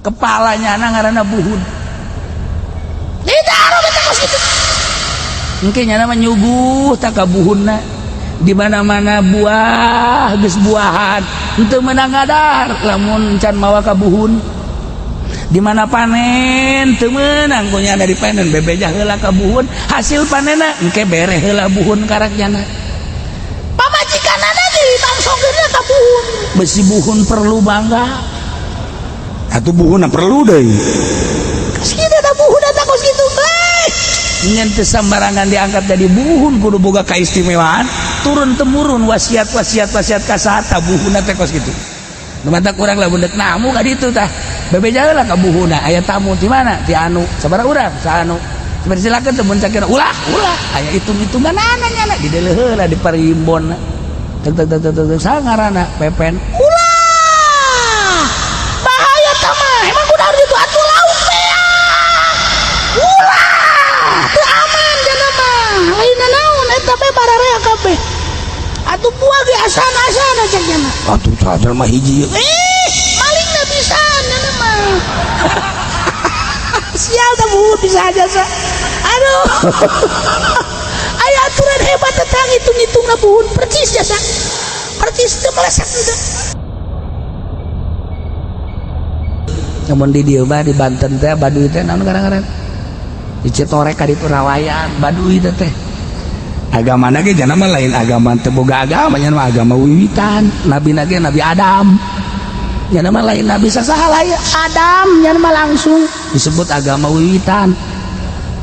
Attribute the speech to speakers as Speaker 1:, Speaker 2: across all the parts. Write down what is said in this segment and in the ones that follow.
Speaker 1: Kepalanya anak ngaranna buhun. Ditaruh eta kos kitu. Engke nyana mah nyuguh tak ka buhunna. Di mana-mana buah geus buahan, henteu meunang ngadar lamun can mawa ka buhun. Di mana panen teu meunang ku nyana dipanen bebeja heula ka buhun, hasil panenna engke bere heula buhun karak nyana. Pamajikanana ge dibangsongkeunna ka buhun. Besi buhun perlu bangga.
Speaker 2: Atuh buhunna perlu deui.
Speaker 1: Kos kitu da buhun eta kos kitu. Ngan teu sambarangan diangkat jadi buhun, kudu boga kaistimewaan turun temurun wasiat wasiat wasiat ka saha buhunna teh kos kitu. Nu matak urang lah dek namu ka ditu tah. Bebeja heula ka buhunna, aya tamu di mana? Ti anu. Sabaraha urang? Saanu. Silakan teu mun cakira ulah, ulah. Aya hitung-hitunganana nyana dideuleu heula di parimbonna. Tek tek tek tek tek sangarana Pepen. Ulah. Bahaya tah mah. Emang kudu itu atuh lauk beak. Ulah. Teu aman jana mah. Lain naon eta bae bararea kabeh. Atuh buah ge asan-asana cek nyana.
Speaker 2: Atuh cadar mah hiji.
Speaker 1: Eh, malingna bisa nyana mah. Sial dah bu bisa aja sa. Aduh. Aya aturan hebat tentang hitung-hitungna buhun percis jasa. Percis teu meleset teu. Namun di dieu mah di Banten teh Baduy teh naon kadang-kadang di Citorek ka ditu rawayan Baduy teh teh.
Speaker 2: Agama ge jana mah lain agama teu boga agama nya mah agama wiwitan.
Speaker 1: Nabi ge Nabi Adam. Nya mah lain nabi sasaha lain Adam nya mah langsung disebut agama wiwitan.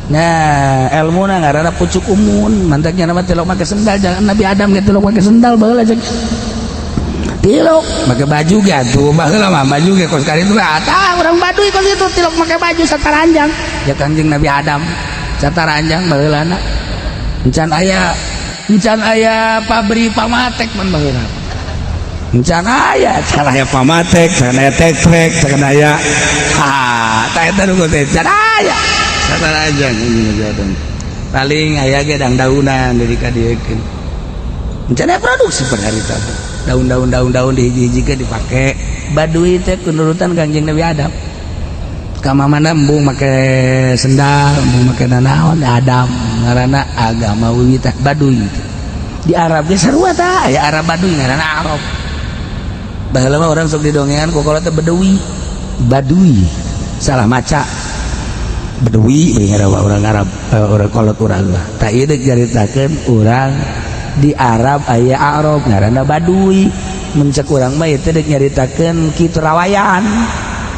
Speaker 1: Nah, ilmuna ngaranna pucuk umun, mantaknya nama tilok make sendal, jangan Nabi Adam ge tilok make sendal baheula cek. Tilok
Speaker 2: make baju ge atuh baheula mah baju ge kos kali itu
Speaker 1: tah urang Baduy kos itu tilok make baju sataranjang. Ya Kanjeng Nabi Adam sataranjang baheulana. Encan aya pabrik pamatek man baheula.
Speaker 2: Encan aya, can aya pamatek, can aya tek-trek, can aya ha, tah eta nu teh can aya. Sataranjang ini Nabi paling aya ge dang-daunan dari kadieukeun.
Speaker 1: Encan aya produksi per hari tadi. Daun-daun daun-daun dihiji-hijikeun dipake. Baduy teh kunurutan Kanjeng Nabi Adam. Ka mana embung make sendal, embung make nanaon Adam ngaranna agama wiwitan Baduy. Di Arab ge sarua tah, aya Arab Baduy ngaranna Arab. Baheula mah urang sok didongengan ku kolot teh Beduwi. Baduy. Salah maca.
Speaker 2: Beduwi we ngaranna urang Arab, urang kolot urang mah.
Speaker 1: Tah ieu deuk nyaritakeun urang di Arab aya Arab ngaranna Baduy. Mun cek urang mah ieu teh deuk nyaritakeun kitu rawayan.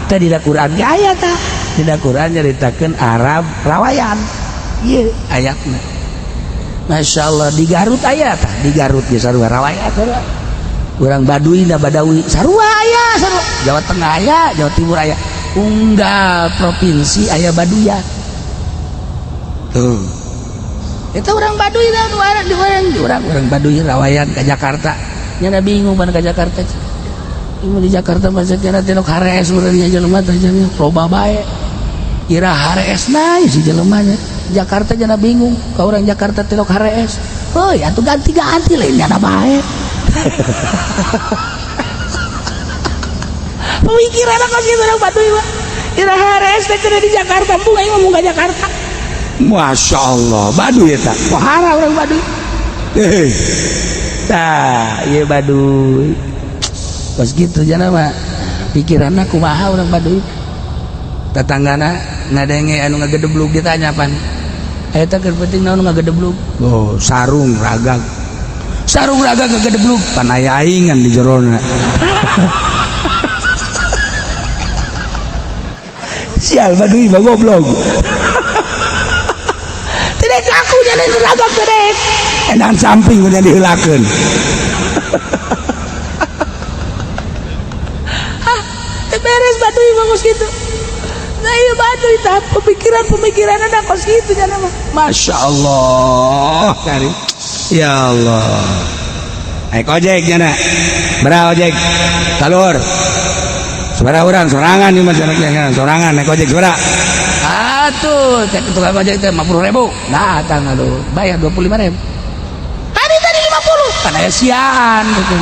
Speaker 1: Teh dina Quran ge aya tah. Dina Quran nyaritakeun Arab rawayan. Ieu ayatna. Masya Allah di Garut aya tah, di Garut ge sarua rawayan sarua. Urang Baduy na Badawi sarua aya sarua. Jawa Tengah aya, Jawa Timur aya. Unggal provinsi aya Baduyan.
Speaker 2: Tuh.
Speaker 1: Itu orang Baduy dah, orang di orang di orang orang Baduy rawayan ke Jakarta. Nyana bingung pan ke Jakarta. Ini di Jakarta mah kira tilok harees urang jelema teh nya loba bae. Ira harees na si jelema nya. Jakarta jana bingung ka orang Jakarta tilok harees. Heuy atuh ganti-ganti lain nyana bae. Pemikiran kos kitu urang Baduy mah. Ira harees teh cenah di Jakarta, embung aing ngomong ka Jakarta.
Speaker 2: Masya Allah, Baduy eta.
Speaker 1: Pohara orang Baduy.
Speaker 2: Eh,
Speaker 1: Tah, ieu Baduy. Kos kitu jana mah pikiranna kumaha urang Baduy. Tetanggana ngadenge anu ngagedeblug ditanya pan. Eta keur penting naon ngagedeblug?
Speaker 2: Oh, sarung ragag.
Speaker 1: Sarung ragag ngagedeblug.
Speaker 2: Pan aya aingan di jerona. Sial Baduy mah goblok.
Speaker 1: Tidak aku jadi ragag teh.
Speaker 2: Edan samping udah diheulakeun.
Speaker 1: Hah, teu beres Baduy mah kos kitu. Nah, iya Baduy tah pemikiran-pemikiran ada kos kitu jana mah.
Speaker 2: Masya Allah. Kari. Ya Allah. Naik ojek jana. Berapa ojek? Talur. Sabaraha urang sorangan ieu mah sorangan naik ojek sabaraha?
Speaker 1: Atuh, cek tukang ojek teh 50.000. Datang aduh, bayar 25.000. Tadi tadi 50. Kan aya siaan gitu.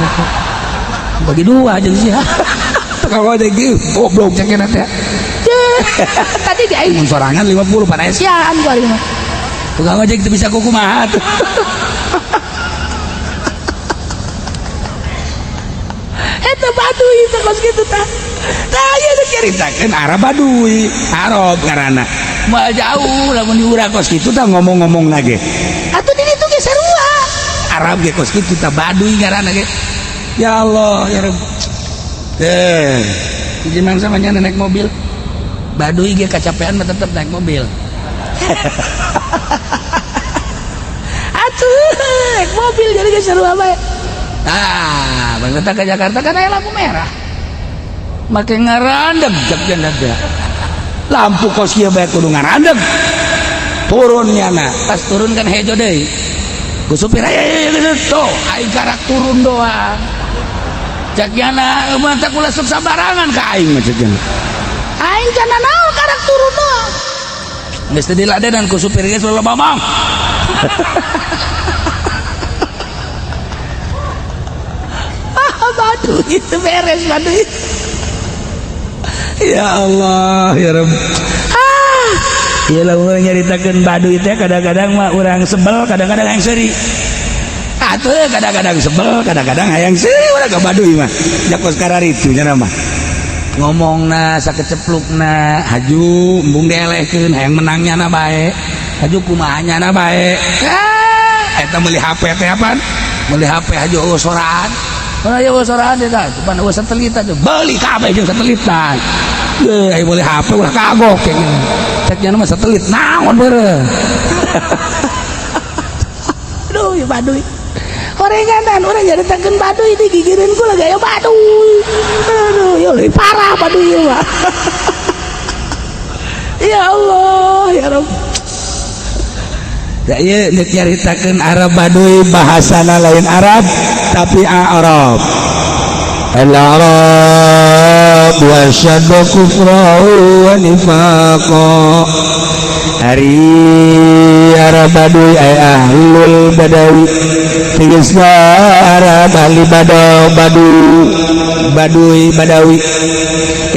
Speaker 1: Bagi dua jeung sia. Tukang ojek ge goblok cek teh. Tadi di aing mun sorangan 50 pada siaan ku aing mah. Tukang ojek teu bisa kumaha tuh. Eta Baduy teh kos kitu tah. Tah ieu teh caritakeun Arab Baduy, Arab ngaranna. Moal jauh lamun di urang kos kitu tah ngomong-ngomong ge. Atuh di ditu ge sarua. Arab ge kos kitu tah Baduy ngaranna ge. Ya Allah, ya Rabb. Eh, hiji mangsa mah naik mobil. Baduy ge kacapean mah tetep naik mobil. Atuh, naik mobil jadi ge sarua bae. Ah, bang ke Jakarta kan aya lampu merah. Make ngarandeg jek teh. Lampu kos kieu bae kudu ngarandeg. Turun nyana, pas turun kan hejo deui. Ku supir aya tuh, aing karak turun doang. Cek nyana mah teh ulah sok sabarangan ka aing mah cek nyana. Aing kana naon karak turun doang. Geus teu diladenan ku supir geus ulah ngomong. Baduy itu beres Baduy. Ya Allah ya Rabb. Ah, ieu lamun nyaritakeun Baduy teh kadang-kadang mah urang sebel, kadang-kadang hayang seuri. Atuh kadang-kadang sebel, kadang-kadang hayang seuri urang ka Baduy mah. Jakos kararitu nya mah. Ngomongna sakeceplukna haju embung dielehkeun hayang menangnya na bae. Haju kumaha nya na bae. Ah, eta meuli HP teh apaan? Meuli HP haju eueuh soraan. Ora ya soraan teh tah, cuman eueuh satelit teh. Beuli kabeh jeung satelitan. Ge aya meuli HP ulah kagok kayak gini. Cek nya mah satelit naon beureum. Aduh, ya Baduy. Horenganan urang nyaritakeun Baduy digigireun ku lagi aya Baduy. Aduh, ya leuwih parah Baduy ieu mah. Ya Allah, ya Rabb. Ya ieu deuk nyaritakeun Arab Baduy bahasana lain Arab tapi Arab. Al-Arab wa syaddu kufra wa nifaqa. Ari Arab Baduy ay ahlul badawi. Tegasna Arab ahli badaw Baduy Baduy Badawi.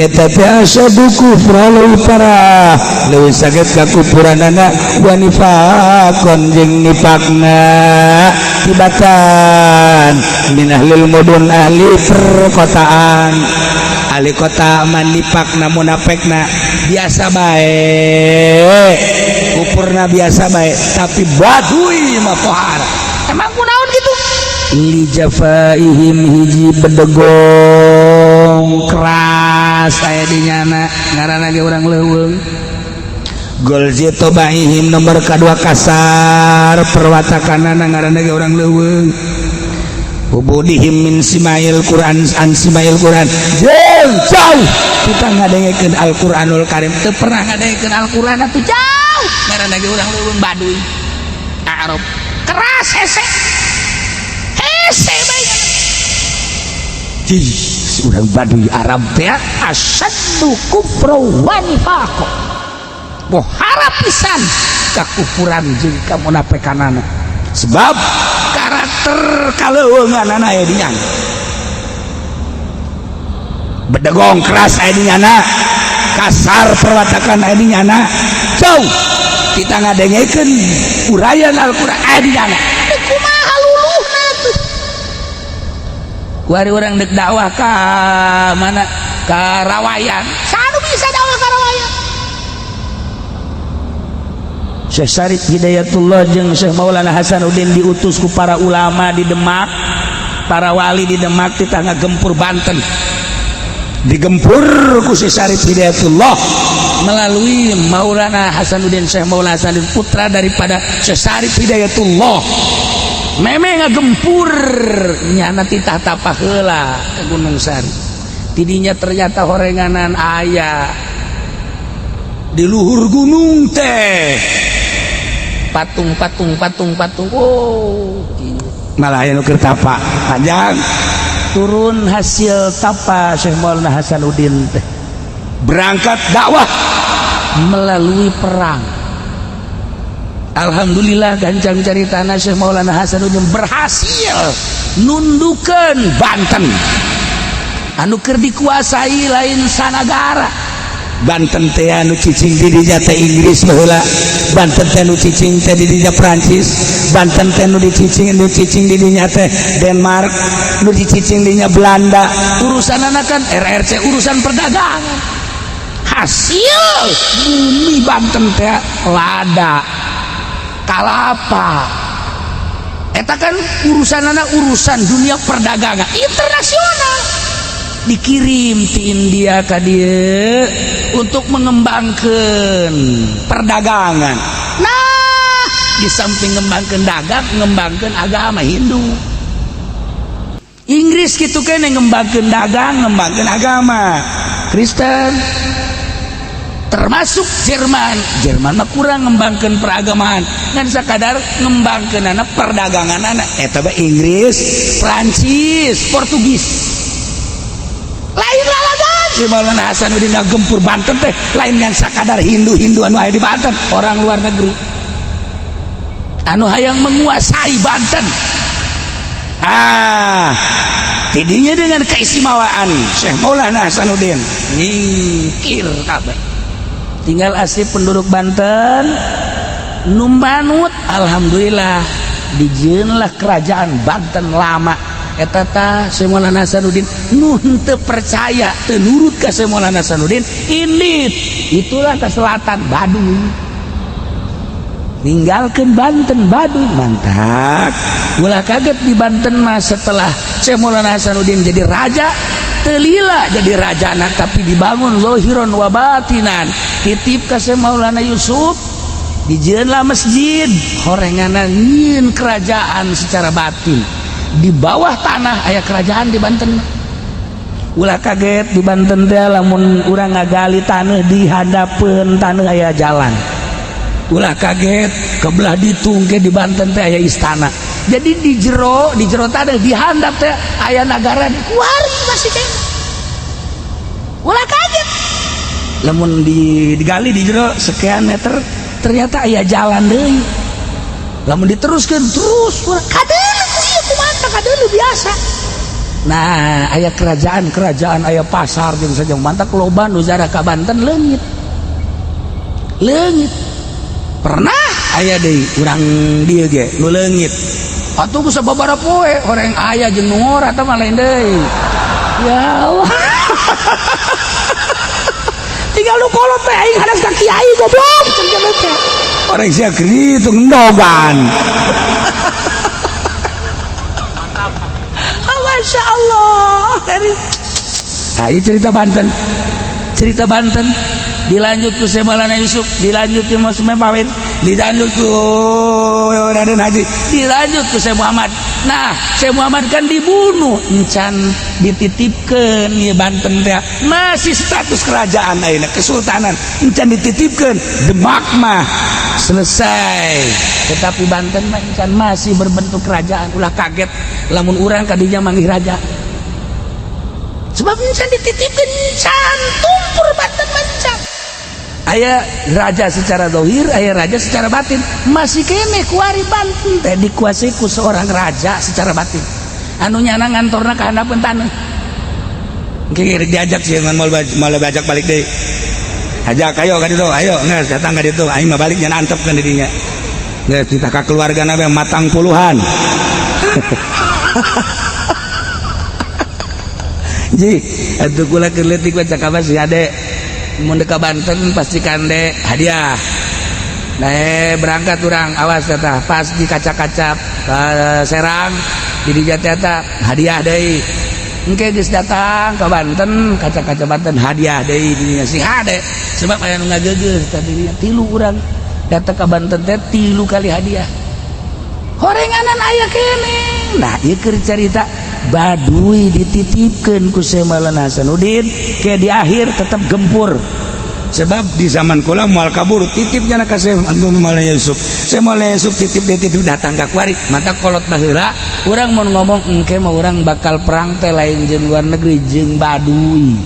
Speaker 1: Eta teh asyaddu kufra leuwih parah leuwih sakit kakufuranana wa nifaqon jeung nifaqna tibatan min ahlil mudun ahli perkotaan ahli kota man nifaqna munafekna biasa bae kufurna biasa bae tapi Baduy mah pohara emang kunaon gitu li jafaihim hiji bedegong keras aya di nyana ngaranna ge urang leuweung golzi tobaihim nomor kadua kasar perwatakanana ngaranna ge urang leuweung ubudihim min simail Quran an simail Quran jeung jauh kita ngadengekeun Al-Qur'anul Karim teu pernah ngadengekeun Al-Qur'an atuh jauh ngaranna ge urang leuweung Baduy Arab keras hese hese bae urang Baduy Arab teh asyaddu kufra wa nifaq. Bohara pisan kakufuran jeung kamunafikanana. Sebab karakter kaleuweunganana aya di nyana. Bedegong keras aya di nyana, kasar perwatakan aya di nyana. Jauh kita ngadengekeun uraian Al-Qur'an aya di nyana. Kumaha luluhna tuh? Kuari urang dek dakwah ka mana? Ka Rawayan. Sanu bisa dakwah ka Rawayan. Syekh Syarif Hidayatullah jeung Syekh Maulana Hasanuddin diutus ku para ulama di Demak, para wali di Demak di tangga gempur Banten. Digempur ku Syekh Syarif Hidayatullah melalui Maulana Hasanuddin, Syekh Maulana Hasanuddin putra daripada Syekh Syarif Hidayatullah. Meme ngagempur nyana titah tapah heula ke Gunung Sari. Tidinya ternyata horenganan aya di luhur gunung teh patung patung patung patung. Oh, malah aya nu keur tapa panjang turun hasil tapa Syekh Maulana Hasanuddin teh berangkat dakwah melalui perang. Alhamdulillah gancang caritana Syekh Maulana Hasanuddin berhasil nundukan Banten. Anu keur dikuasai lain sanagara. Banten teh anu cicing di dinya teh Inggris baheula, Banten teh nu cicing teh di dinya Prancis, Banten teh nu dicicing, nu cicing di dinya teh Denmark, nu dicicing di dinya Belanda. Urusanana kan RRC, urusan perdagangan. Hasil bumi Banten teh lada, kalapa. Eta kan urusanana urusan dunia perdagangan internasional, dikirim ti India ka dieu untuk mengembangkan perdagangan. Nah, di samping ngembangkan dagang, ngembangkan agama Hindu. Inggris gitu kan, ngembangkan dagang, ngembangkan agama Kristen, termasuk Jerman. Jerman mah kurang ngembangkan peragamaan dan sekadar ngembangkan anak perdagangan anak. Eta bae Inggris, Prancis, Portugis. Lain lalagan si Maulana Hasanuddin gempur Banten teh lain yang sakadar Hindu-Hindu anu aya di Banten, orang luar negeri anu hayang menguasai Banten. Ah, tidinya dengan keistimewaan Syekh Maulana Hasanuddin nyingkir kabeh, tinggal asli penduduk Banten nu manut. Alhamdulillah, dijieunlah kerajaan Banten lama eta. Tah, Syekh Maulana Hasanuddin nu henteu percaya, teu nurut ka Syekh Maulana Hasanuddin, indit itulah ke selatan, Baduy, ninggalkan Banten, Baduy. Mantap, ulah kaget di Banten mah. Setelah Syekh Maulana Hasanuddin jadi raja, teu lila jadi raja nah, tapi dibangun zahiron wa batinan. Titip ka Syekh Maulana Yusuf, dijieunlah masjid. Horenganan nyieun kerajaan secara batin di bawah tanah. Aya kerajaan di Banten. Ulah kaget di Banten teh lamun urang ngagali tanah, di hadapeun tanah aya jalan. Ulah kaget kebelah ditung ke di Banten teh aya istana. Jadi di jero tanah, di handap teh aya nagara kuari masih keneh. Ulah kaget lamun digali di jero sekian meter, ternyata aya jalan deui. Lamun diteruskan terus, kadeuleu ku ieu, kumaha kadeuleu biasa. Nah, aya kerajaan-kerajaan, aya pasar jeung saja. Mantak loba nu ziarah ka Banten leungit leungit. Pernah aya deui urang dieu ge nu leungit atuh ku sababaraha poe. Horeng aya jeung nu ngora tah mah lain deui. Ya Allah, tinggal nu kolot teh, "Aing hadas ka kiai, goblok," cenah teh. Orang sia kitu ngendogan. Masya Allah. Nah, ini cerita Banten, cerita Banten dilanjut ku Syekh Maulana Yusuf, dilanjut ku Mas Mepawin, dilanjut ku Raden Haji, dilanjut ku Syekh Muhammad. Nah, Syekh Muhammad kan dibunuh, encan dititipkeun ieu Banten teh masih status kerajaan ayeuna, kesultanan, encan dititipkeun. Demak mah selesai, tetapi Banten mah encan, masih berbentuk kerajaan. Ulah kaget lamun urang kadinya manggih raja, sebab encan dititipkeun, encan tumpur Banten mah encan. Aya raja secara dohir, aya raja secara batin. Masih keneh kuari Banten teh dikuasai ku seorang raja secara batin anu nyana ngantorna ka handapeun taneuh. Engke diajak sih, mau mau diajak balik deui. Ajak, ayo ka ditu, ayo geus datang ka ditu. Aing mah balik nya antep kan didinya. Geus kita ka keluarga nabe matang puluhan. Ji, atuh kula keur leutik baca kabar si ade mun ka Banten pasti kande hadiah. Nah, berangkat urang, awas tah, pas di kaca-kaca Serang di dinya teh hadiah deui. Engke geus datang ke Banten, kaca-kaca Banten hadiah deui di dinya si hade, sebab aya nu ngageugeuh tadi. Tilu urang datang ke Banten teh tilu kali hadiah. Horenganan aya keneh. Nah, ieu keur carita Baduy dititipkeun ku Syekh Maulana Hasanuddin ke di akhir tetap gempur, sebab di zaman kula moal kabur titipnya ka Syekh Maulana Yusuf. Syekh Maulana Yusuf titip, dititip datang ka kuari. Mata kolot baheula urang mun ngomong, engke mah urang bakal perang teh lain jeung luar negeri, jeung Baduy.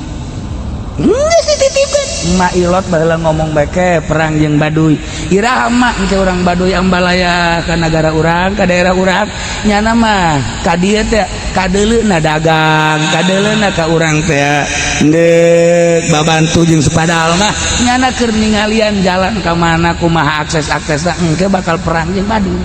Speaker 1: Geus dititipkeun. Mak Ilot baheula ngomong beke perang jeung Baduy. Iraha, Mak, engke urang Baduy ambalaya ka negara urang, ka daerah urang? Nyana mah ka dieu teh kadeuleuna dagang, kadeuleuna ka urang teh ndek babantu jeung sepadal mah nyana keur ningalian jalan ka mana, kumaha akses-aksesna. Engke bakal perang jeung Baduy.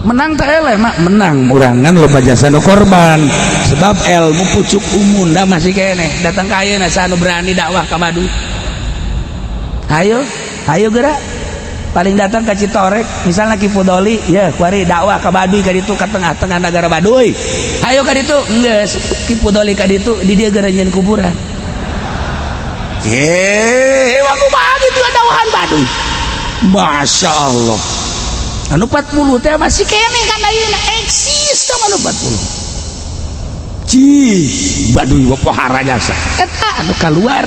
Speaker 1: Menang teh eleh, Mak, menang urangan loba jasa nu korban, sebab ilmu pucuk umunda masih keneh. Datang ka ayeuna, saha nu berani dakwah ka Baduy? Hayo, hayo gerak. Paling datang ke Citorek misalnya, Ki Fudoli ya kuari dakwah ke Baduy ka ditu, ka tengah-tengah negara Baduy. Hayo ka ditu. Geus Ki Fudoli ka ditu, di dieu geura nyieun kuburan. Eh, waktu gitu dakwahan Baduy. Masya Allah, anu 40 teh masih keneh kan, ayeuna eksis teh anu 40. Cih, Baduy pohara jasa eta anu keluar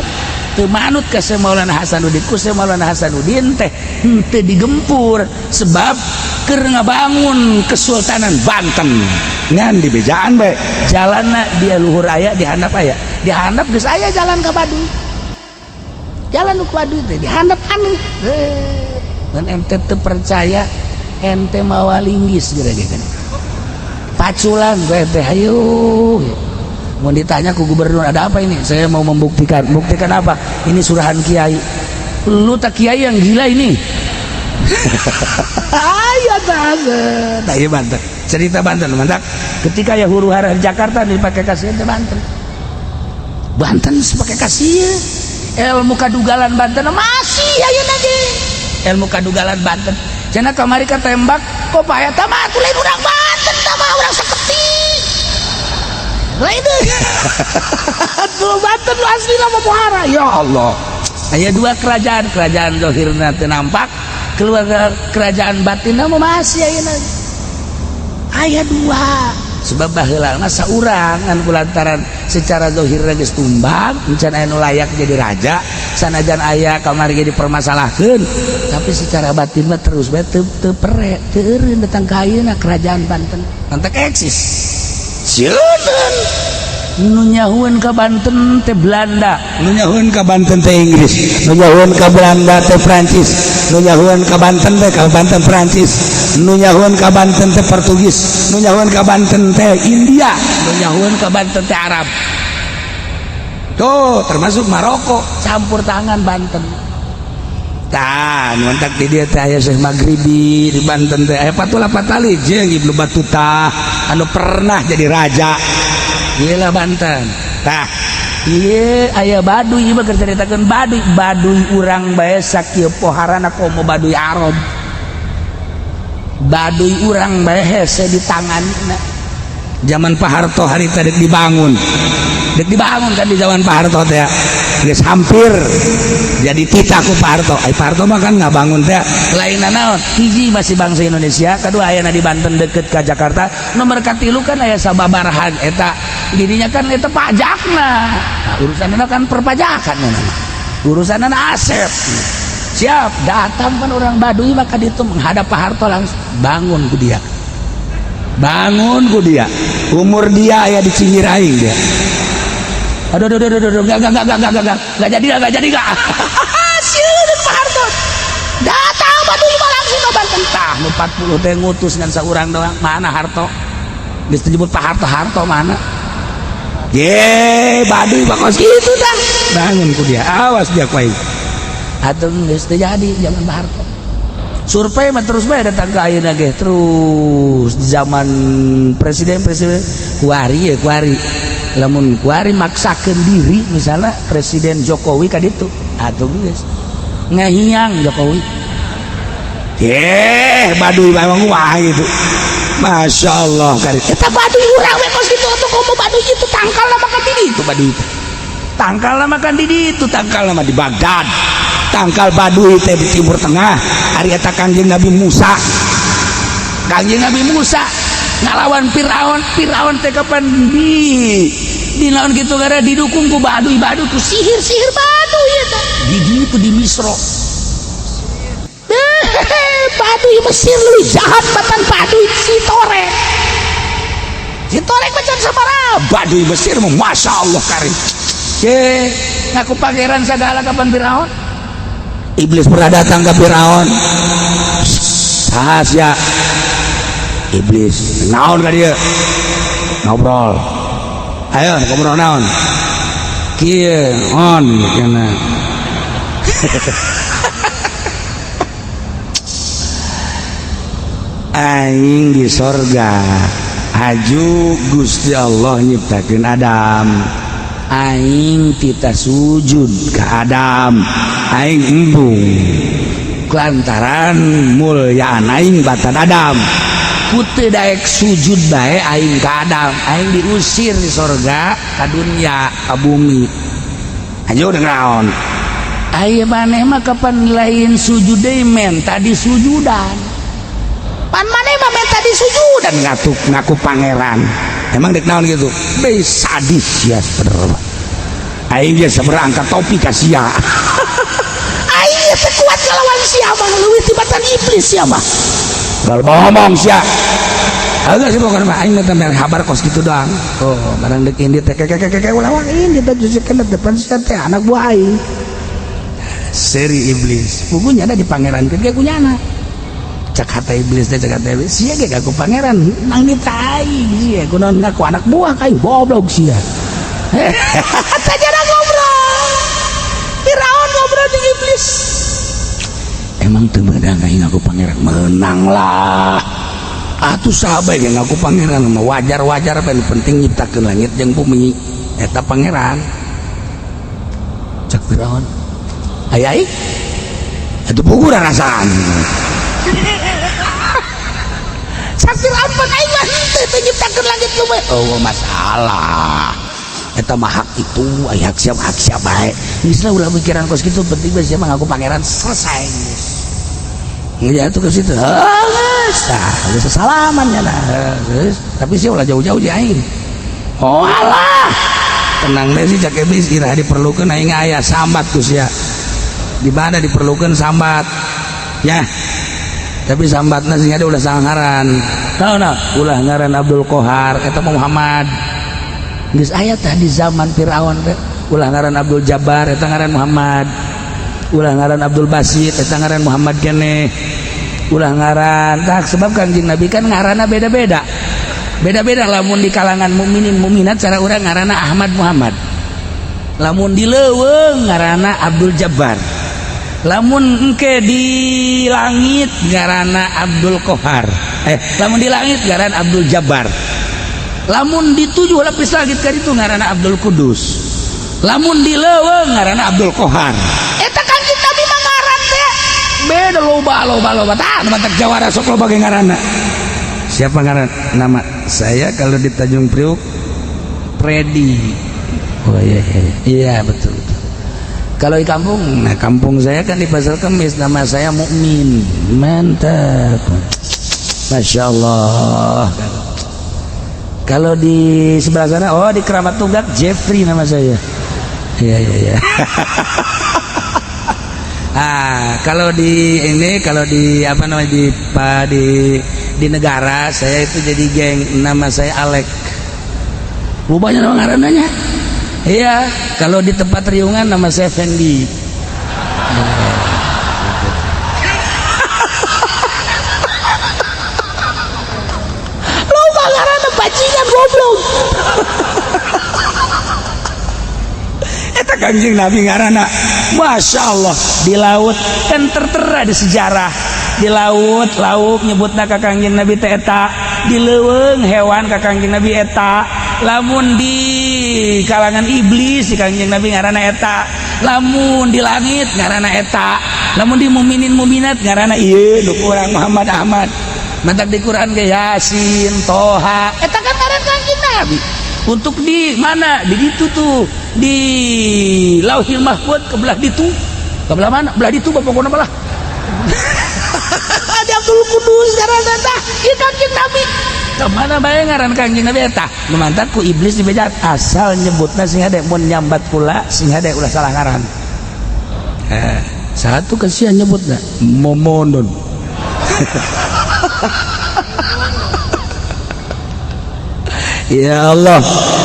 Speaker 1: teu manut ka Syekh Maulana Hasanuddin. Ku Syekh Maulana Hasanuddin teh henteu digempur, sebab keur ngabangun Kesultanan Banten.
Speaker 2: Ngan di bejaan bae.
Speaker 1: Jalanna dia luhur aya, di handap aya, di handap geus aya jalan ka Baduy, jalan ke Baduy teh di handap aneh. Dan ente teu percaya, ente mawa linggis geura ge paculan gue teh. Ayo, mau ditanya ku gubernur, "Ada apa ini?" "Saya mau membuktikan." "Buktikan apa?" "Ini surahan kiai." "Lu tak kiai yang gila ini." Ayo tah, ieu Banten, cerita Banten mantap. Ketika ya huru hara di Jakarta dipakai kasih teh Banten, Banten pakai kasih ilmu kadugalan Banten masih ayeuna ge. Ilmu kadugalan Banten cenah kamari tembak kok paya tah mah lain urang Banten, tah mah urang saketik lain tuh. Banten lu asli nama Muhara. Ya Allah, aya dua kerajaan, kerajaan zahirna teu nampak, keluarga kerajaan batin mah masih ayeuna aya dua. Sebab baheula mah saurang, ngan kulantaran secara zahirna geus tumbang, encan aya nu layak jadi raja, sanajan aya kamari ge dipermasalahkeun, tapi secara batin mah terus bae teu teu pere teu eureun. Datang ka ayeuna kerajaan Banten mantak eksis. Sieun nu nyahueun ka Banten teh Belanda.
Speaker 2: Nu nyahueun ka Banten teh Inggris, nu nyahueun ka Belanda teh Prancis, nu nyahueun ka Banten teh ka Banten Prancis, nu nyahueun ka Banten teh Portugis, nu nyahueun ka Banten teh India,
Speaker 1: nu nyahueun ka Banten teh Arab tuh, termasuk Maroko campur tangan Banten.
Speaker 2: Tah, nu mantak di dieu teh aya Syekh Maghribi, di Banten teh aya Patula Patali jeung Ibnu Battuta anu pernah jadi raja.
Speaker 1: Gila Banten.
Speaker 2: Tah.
Speaker 1: Iya, aya Baduy. Ieu mah keur caritakeun Baduy. Baduy urang bae sakieu poharana, komo Baduy Arab. Baduy urang bae hese di tangan.
Speaker 2: Zaman Pak Harto harita dek dibangun, dek dibangun kan di zaman Pak Harto teh geus hampir jadi titah ku Pak Harto. Ai Pak Harto mah kan nggak bangun teh.
Speaker 1: Lain naon, hiji masih bangsa Indonesia, kedua ayana di Banten deket ke Jakarta, nomor katilu kan aya sababarahan eta dirinya kan eta pajakna. Nah, urusanna kan perpajakan, urusanna aset. Siap datang kan orang Baduy, maka itu menghadap Pak Harto langsung, bangun ku dia,
Speaker 2: bangun ku dia. Umur dia aya di cinggir aing dia.
Speaker 1: Aduh, aduh, aduh, aduh, aduh, enggak jadi, enggak jadi, enggak. Sieun Pak Harto. Datang Baduy mah langsung ke Banten. Tah, nu 40 teh ngutus ngan saurang doang. Mana Harto? Geus disebut Pak Harto, Harto mana?
Speaker 2: Ye, Baduy bakos gitu dah. Bangun ku dia. Awas dia ku aing.
Speaker 1: Atuh geus teu jadi zaman Pak Harto. Survei mah terus bae datang ke ayeuna ge terus di zaman presiden presiden kuari ya kuari. Lamun kuari maksakeun diri, misalnya Presiden Jokowi ka ditu, atuh geus ngahiang Jokowi.
Speaker 2: Ye, Baduy memang wah gitu. Masya Allah kari.
Speaker 1: Eta Baduy urang we kos kitu atuh, komo Baduy itu tangkal makan di ditu.
Speaker 2: Baduy tangkal makan di ditu, tangkal mah di Baghdad, tangkal Baduy teh di Timur Tengah. Ari eta Kangjeng Nabi Musa.
Speaker 1: Kangjeng Nabi Musa ngalawan Firaun, Firaun teh kapan di naon gitu gara didukung ku Baduy, Baduy ku sihir, sihir Baduy eta di ditu di Misro. Baduy Mesir leuwih jahat batan Baduy Citorek. Citorek macam sabaraha.
Speaker 2: Baduy Mesir mah Masya Allah karim.
Speaker 1: Ce ngaku pangeran segala kapan Firaun. Iblis pernah datang ke Firaun. Saha sia? Iblis. Naon ka dieu? Ngobrol. Ayo ngobrol naon? Kieu on kana. Aing di sorga haju Gusti Allah nyiptakeun Adam. Aing tita sujud ke Adam. Aing embung lantaran mulyaan aing batan Adam. Ku teu daek sujud bae aing ka Adam. Aing diusir di sorga ka dunia ka bumi. Haju naon? Aya maneh mah kapan lain sujud deui men tadi sujudan. Pan maneh mah men tadi sujudan ngatuk ngaku pangeran. Emang dek naon gitu? Be sadis ya sebenarnya. Aing ge sebenarnya angkat topi ka sia. Aing teh kuat ngalawan sia mah leuwih tibatan iblis sia mah. Bal ngomong sia. Agak sih pokoknya mah aing mah mere kabar kos gitu doang. Oh, barang dek indi teh keke ulah indi teh jusikeun depan sia teh anak buah aing. Seri iblis. Pugunya ada di pangeran ge kunyana. Cak hata iblis teh cak hata iblis sia ge ngaku pangeran nang ditai sia kunaon ngaku anak buah ka aing goblok sia. Teh jarang ngobrol. Firaun ngobrol jeung iblis. Emang teu meunang aing ngaku pangeran? Menang lah. Atuh saha bae ge ngaku pangeran mah wajar-wajar bae penting nyiptakeun langit jeung bumi eta pangeran. Cak Firaun. Aya aing atuh puguh rasaan. Cak Firaun pan aing mah henteu teu nyiptakeun langit bumi. Oh masalah. Eta mah hak itu, aya hak siap bae. Geus lah ulah mikiran kos kitu penting bae sia mah ngaku pangeran selesai geus. Ya tuh ke situ. Geus tah, geus salaman ya lah. Geus, tapi sih ulah jauh-jauh di aing. Oh alah. Tenang deh sih cak iblis iraha diperlukeun aing aya sambat ku sia. Di mana diperlukeun sambat. Ya. Tapi sambatna sing ada ulah sangaran. Tahu nah, ulah ngaran Abdul Kohar eta Muhammad. Geus aya tah di zaman Firaun teh. Ulah ngaran Abdul Jabbar eta ngaran Muhammad. Ulah ngaran Abdul Basit eta ngaran Muhammad keneh. Ulah ngaran tah sebab Kangjeng Nabi kan ngaranna beda-beda. Beda-beda lamun di kalangan mukminin mukminat cara urang ngaranna Ahmad Muhammad. Lamun di leuweung ngaranna Abdul Jabbar. Lamun engke di langit ngaranna Abdul Kohar. Lamun di langit ngaran Abdul Jabbar. Lamun di tujuh lapis langit kan itu ngaranna Abdul Kudus. Lamun di leuweung ngaranna Abdul Kohar. Eta Kangjeng Nabi mah ngaran teh beda loba loba loba tah nu matak jawara sok loba ge ngaranna. Siapa ngaran? Nama saya kalau di Tanjung Priuk Predi. Oh iya iya iya betul betul. Kalau di kampung, nah kampung saya kan di Pasar Kemis, nama saya Mukmin. Mantap. Masya Allah. Kalau di sebelah sana, oh di Keramat Tunggak Jeffrey nama saya. Iya iya iya. Ah, kalau di ini, kalau di apa namanya di negara saya itu jadi geng, nama saya Alek. Rubahnya nama ngarananya. Iya, kalau di tempat riungan nama saya Fendi. Loba ngaranna bajingan goblok. Eta Kangjeng Nabi ngaranna Masya Allah. Di laut kan tertera di sejarah. Di laut lauk nyebutna ka Kangjeng Nabi teh eta, di leuweung hewan ka Kangjeng Nabi eta, lamun di kalangan iblis di Kangjeng Nabi ngaranna eta, lamun di langit ngaranna eta, lamun di mukminin mukminat ngaranna ieu nu kurang Muhammad Ahmad. Mantak di Quran ge Yasin, Toha, eta kan ngaran Kangjeng Nabi. Untuk di mana? Di ditu tuh, di Lauhil Mahfud ke belah ditu. Ke belah mana? Belah ditu pokokna belah. Di Abdul Kudus ngaran eta, ieu Kangjeng Nabi. Ke mana bae ngaran Kangjeng Nabi eta? Nu mantak ku iblis dibejat asal nyebutna sing hade mun nyambat kula sing hade ulah salah ngaran. Satu kasihan nyebutna Momonon. Ya Allah.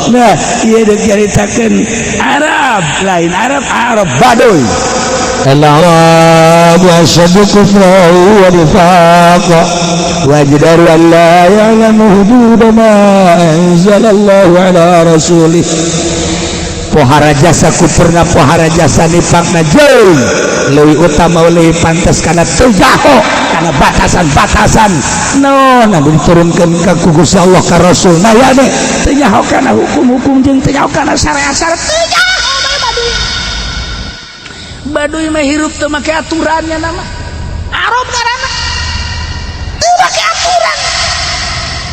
Speaker 1: Nah, ieu deuk nyaritakeun Arab, lain Arab, Arab Baduy.
Speaker 3: الأعراب أشد كفرا ونفاقا وأجدر أن لا يعلم حدود ما أنزل الله على رسوله.
Speaker 1: Pohara jasa kufurna, pohara jasa nifakna, jauh leuwih utama, leuwih pantas kana teu nyaho kana batasan-batasan no anu diturunkeun ka ku Gusti Allah ka Rasul. Nah, ya deh, teu nyaho kana hukum-hukum jeung teu nyaho kana syariat-syariat, teu nyaho bae. Baduy, Baduy mah hirup teu make aturannya, nama Arab ngaranna teu make aturan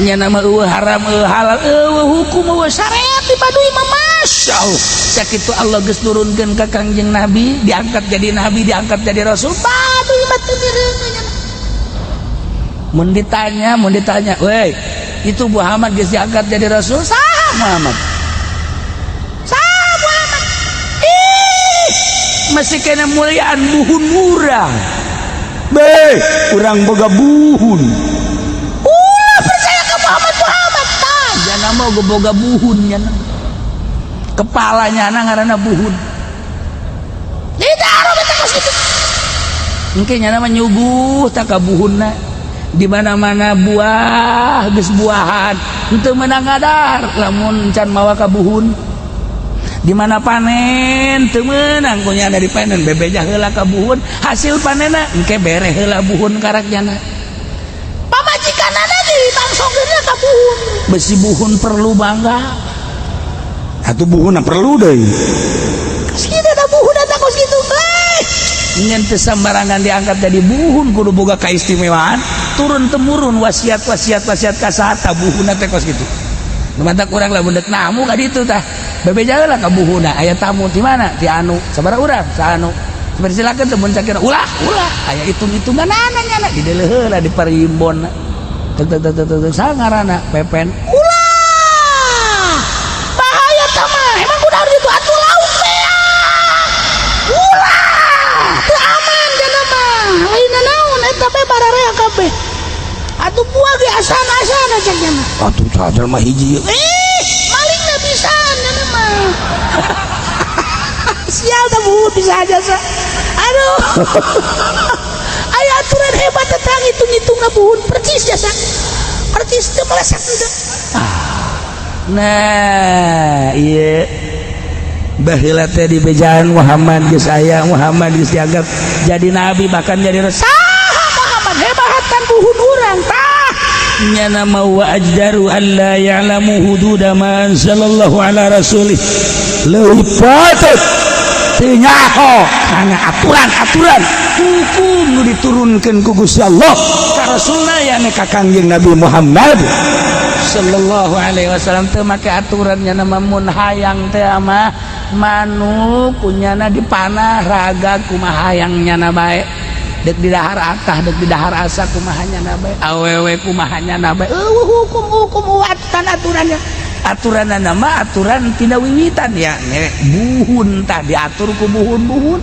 Speaker 1: nya, nama eueuh haram, eueuh halal, eueuh hukum, eueuh syariat di Baduy mah. Masya Allah, cak itu Allah geus nurunkeun ka Kangjeng Nabi, diangkat jadi nabi, diangkat jadi rasul, Baduy mah teu mireuneuh nya. Mun ditanya, mun ditanya, "Weh, itu Muhammad geus diangkat jadi rasul?" "Saha Muhammad? Saha Muhammad?" Ih, masih kena muliaan buhun murah.
Speaker 2: Be, urang boga buhun.
Speaker 1: Ulah percaya ke Muhammad Muhammad tah. Jangan mau boga buhun nya. Kepalanya anak ngaranna buhun. Tidak Arab eta kos kitu. Engke nya mah nyuguh tak ka buhunna. Di mana-mana buah geus buahan, henteu meunang ngadar lamun can mawa ka buhun. Di mana panen teu meunang ku nyana dipanen, bebeja heula ka buhun, hasil panenna engke bere heula buhun karak nyana. Pamajikanana dibangsongkeunna ka buhun. Besi buhun perlu bangga.
Speaker 2: Atuh buhunna perlu deui.
Speaker 1: Kos kitu da buhun eta kos kitu. Eh, ngan teu sambarangan diangkat jadi buhun, kudu boga kaistimewaan turun temurun, wasiat wasiat wasiat ka saha buhunna teh kos kitu. Nu matak urang lamun deuk namu ka ditu tah, bebeja heula ka buhunna, "Aya tamu di mana?" "Ti anu." "Sabaraha urang?" "Saanu." "Silakan teu mun cakira." "Ulah, ulah, aya hitung-hitunganana nyana." Dideuleu heula di parimbon. Tek tek tek tek tek, saha ngaranna? "Pepen." "Ulah, bahaya tah mah." "Emang kudu itu atuh lauk beak." "Ulah, teu aman jana mah, lain naon eta bae, bararea kabeh atuh, buah ge asana-asana," cek nya mah.
Speaker 2: Atuh sadar mah hiji.
Speaker 1: Eh, malingna bisa nyana mah. Sial tah buhun bisa aja sa. Aduh. Aya aturan hebat tentang hitung-hitung buhun percis jasa. Percis teu meleset teu. Nah, iya. Baheula teh di bejaan Muhammad geus aya, Muhammad geus dianggap jadi nabi, bahkan jadi rasul. Saha Muhammad? Hebatan buhun urang tah. Nya nama wa ajdaru alla ya'lamu hududa ma anzalallahu ala rasulih.
Speaker 2: Leuwih patut
Speaker 1: teu nyaho kana aturan-aturan hukum nu diturunkeun ku Gusti Allah ka Rasulna, yakni ka
Speaker 2: Kangjeng Nabi Muhammad
Speaker 1: sallallahu alaihi wasallam. Teu make aturannya nama, mun hayang teh mah manuk kunyana dipanah raga kumaha hayang nyana bae, dek di dahar atah, dek di dahar asa, kumaha nyana bae, awewe kumaha nyana bae, eueuh hukum-hukum, aturan aturannya, aturan nama aturan tina wiwitan ya nek buhun tah diatur ku buhun-buhun,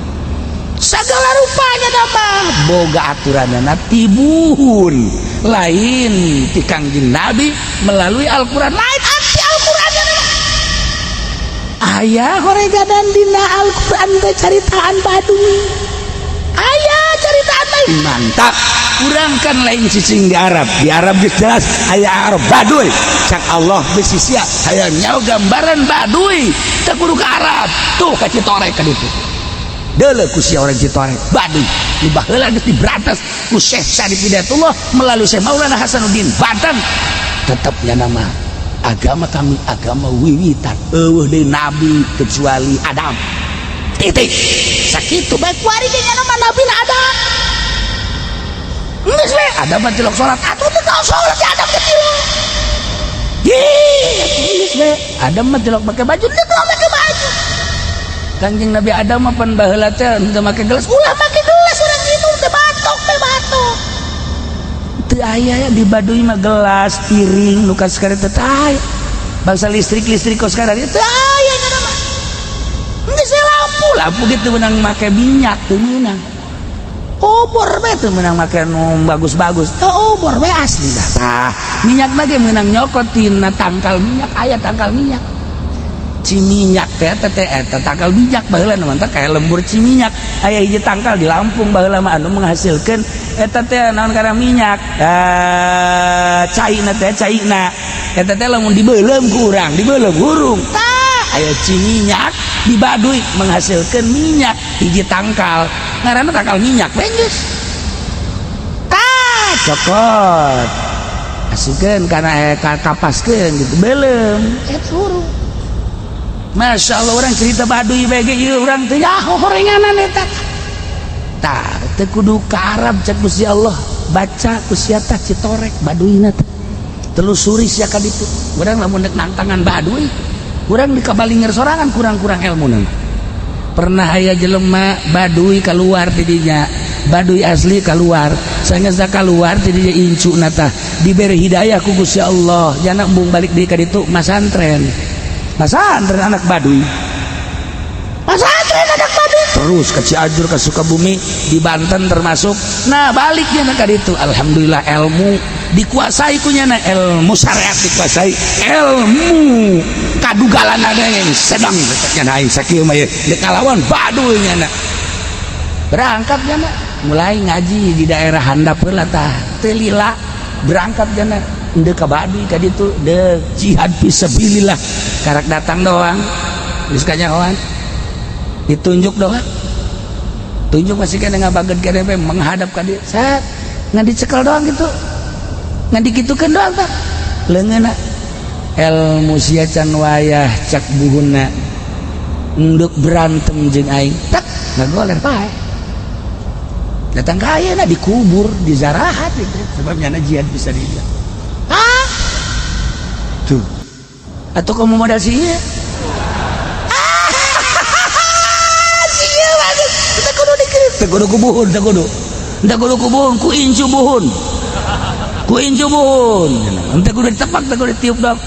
Speaker 1: segala rupanya nama boga aturan ti buhun, lain ti Kangjeng Nabi melalui Al-Quran, lain anti Al-Quran. Aya horegadan dina Al-Quran teh caritaan Baduy, aya caritaan lain.
Speaker 2: Mantap, urang kan lain cicing di Arab. Di Arab geus jelas aya Arab Baduy. Cak Allah bisi sia
Speaker 1: hayang nyaho gambaran Baduy teu kudu ke Arab, tuh ka Citorek ka ditu. Deuleu ku sia orang Citorek, Baduy di baheula geus diberantas ku Syekh Syarif Hidayatullah melalui Syekh Maulana Hasanuddin Banten. Tetapnya nama agama kami agama wiwitan, eueuh deui nabi kecuali Adam, titik. Sakitu bae kuari ge nya nama nabi na Adam. Geus we Adam mah tilok salat atuh, teu tau salat ya Adam teh tilok. Ih, geus we Adam mah tilok make baju, teu teu make baju. Kangjeng Nabi Adam mah pan baheula teh henteu make gelas, ulah make gelas, urang minum teh batok teh batok. Teu aya ya di Baduy mah gelas, piring nu sekarang teu aya. Bangsa listrik-listrik kos sekarang teu aya nya mah. Geus lampu, lampu gitu menang make minyak teu meunang. Obor bae teu meunang make nu bagus-bagus. Teu, obor bae asli dah. Tah, minyak lagi meunang nyokot tina tangkal minyak, aya tangkal minyak. Ciminyak teh teh eta tangkal bijak baheula mah kayak lembur Ciminyak. Aya hiji tangkal di Lampung baheula mah anu menghasilkan eta teh naon karena minyak, caina teh, caina eta teh lamun dibeuleum ku urang, dibeuleum hurung. Tah, aya Ciminyak di Baduy menghasilkan minyak, hiji tangkal ngaranna tangkal minyak. Geus, tah, cokot, asupkeun kana kapaskeun gitu, beuleum eta hurung. Masya Allah, orang cerita Baduy bege ieu urang teh nyaho horenganan eta. Tah, teu kudu ka Arab, cek Gusti Allah, baca ku sia tah Citorek Baduyna teh. Telusuri sia ka ditu. Urang lamun dek nangtangan Baduy, urang di kabalinger sorangan, kurang-kurang ilmu. Pernah aya jelema Baduy keluar tidinya, Baduy asli keluar, sanggeus keluar tidinya, incu tah diberi hidayah ku Gusti Allah, jana embung balik deui ka ditu, masantren, masantren anak Baduy, masantren anak Baduy terus ke Cianjur, ke Sukabumi, di Banten termasuk. Nah, balik dia ka ditu, alhamdulillah ilmu dikuasai kunya. Nah, ilmu syariat dikuasai, ilmu kadugalan ada yang sedang nya aing sakieu mah ye kalawan Baduy nya. Berangkat jana, mulai ngaji di daerah handap heula. Tah, teu lila berangkat jana deuk ka Baduy ka ditu, deuk jihad fisabilillah. Karak datang doang geus kanyahoan, ditunjuk doang, tunjuk masih kena ngabageun kene menghadap ka dieu, set, ngan dicekel doang gitu, ngan dikitukeun doang. Tah, leungeunna ilmu sia can wayah, cak buhunna endek berantem jeung aing. Tak ngagoler pae, datang ka ayeuna dikubur di zarahat itu, sebabnya jihad bisa dibilang. Ah, tuh atau kamu modal sih ah sia bagus. Teu kudu dikerit, teu kudu ku buhun, teu kudu, teu kudu ku buhun, ku incu buhun, ku incu buhun, teu kudu ditepak, teu kudu ditiup dong.